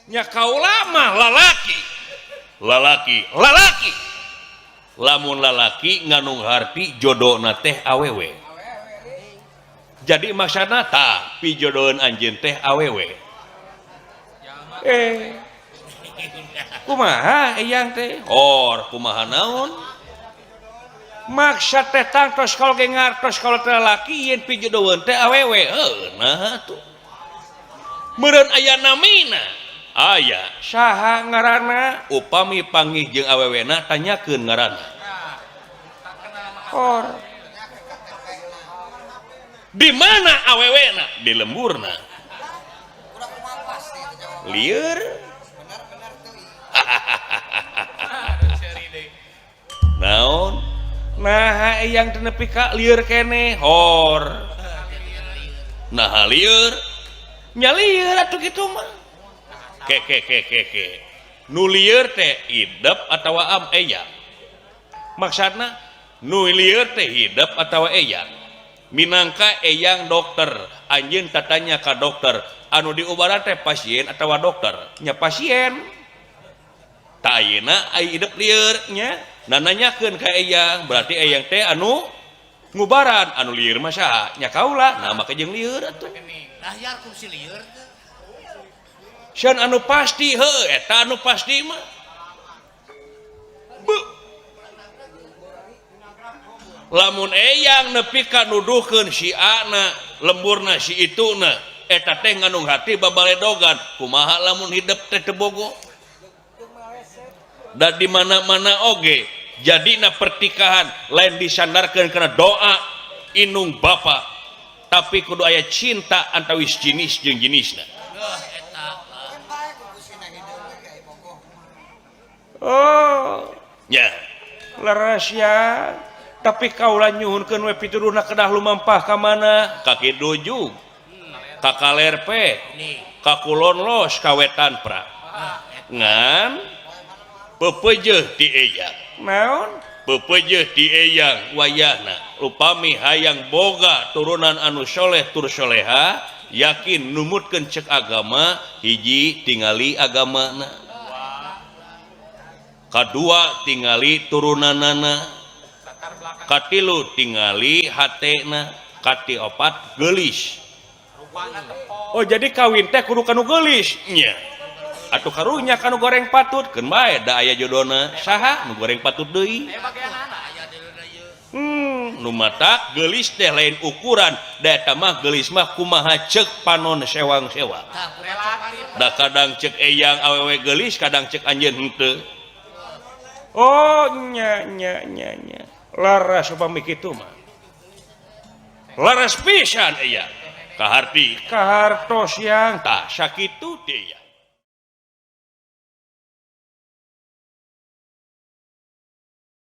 Nya kaula mah lalaki. Lalaki, lalaki. Lamun lalaki ngandung harti jodona teh awewe. Jadi maksana tah pijodoheun anjeun teh awewe. Eh. Kumaha eyang teh? Hor, kumaha naon? Maksa teh tangtos kalau ge ngartos kalau teh lalaki yen pijodoheun teh awewe. Heuh, nah tuh. Meureun aya namina. Aya saha ngaranna upami panggih jeung awewena tanyakeun ngaranna. Hor. Di mana awewena? Di lemburna. Lieur. Naon? Nah, eyang teu nepi ka lieur keneh. Hor. Nah, lieur. Nya lieur atuh kitu mah. Ke ke ke ke ke. Nu lieur teh hidep atawa am eyang. Maksudna nu lieur teh hidep atawa eyang. Minangka eyang dokter, anjeun tatanya ka dokter, anu diubaran teh pasien atawa dokter. Nya pasien. Tah ayeuna ai hidep lieur nya, nananyakeun ka eyang, berarti eyang teh anu ngubaran, anu lieur mah saha? Nya kaula, nah make jeung lieur atuh. Dahar kursi lieur teh. Sieun anu pasti heuh eta anu pasti mah. Beuh. Lamun eyang nepi ka nuduhkeun si A-na, lemburna si ituna, eta teh ngandung hati babaledogan, kumaha lamun hidep teh teu bogo? Da di mana-mana oge jadina pertikahan lain disandarkeun kana doa inung bapa, tapi kudu aya cinta antawis jenis jeung jenisna. Oh, nya leres ya. Tapi kaula nyuhunkeun we pituduhna kedah lumampah ka mana? Ka kidul jug, ka kaler pe, ka kulon los, ka wetan pra. Ngan pepeujeuh ti eyang. Naon? Pepeujeuh ti eyang wayahna. Upami hayang boga turunan anu soleh tur soleha, yakin numutkeun cek agama, hiji tingali agamana. Kadua tingali turunanana, katilu tingali hatena, kati opat geulis. Oh jadi kawin teh kudu kanu geulis nya. Atuh karunya kanu goreng patut keun bae da aya jodona saha nu goreng patut deui. Nu matak geulis teh lain ukuran, da eta mah geulis mah kumaha ceuk panon sewang-sewang. Da kadang ceuk eyang awewe geulis, kadang ceuk anjeun henteu. Oh nya nya nya nya laras upami kitu mah laras pisan eyang kaharti kahartos yang tah sakitu teh eyang.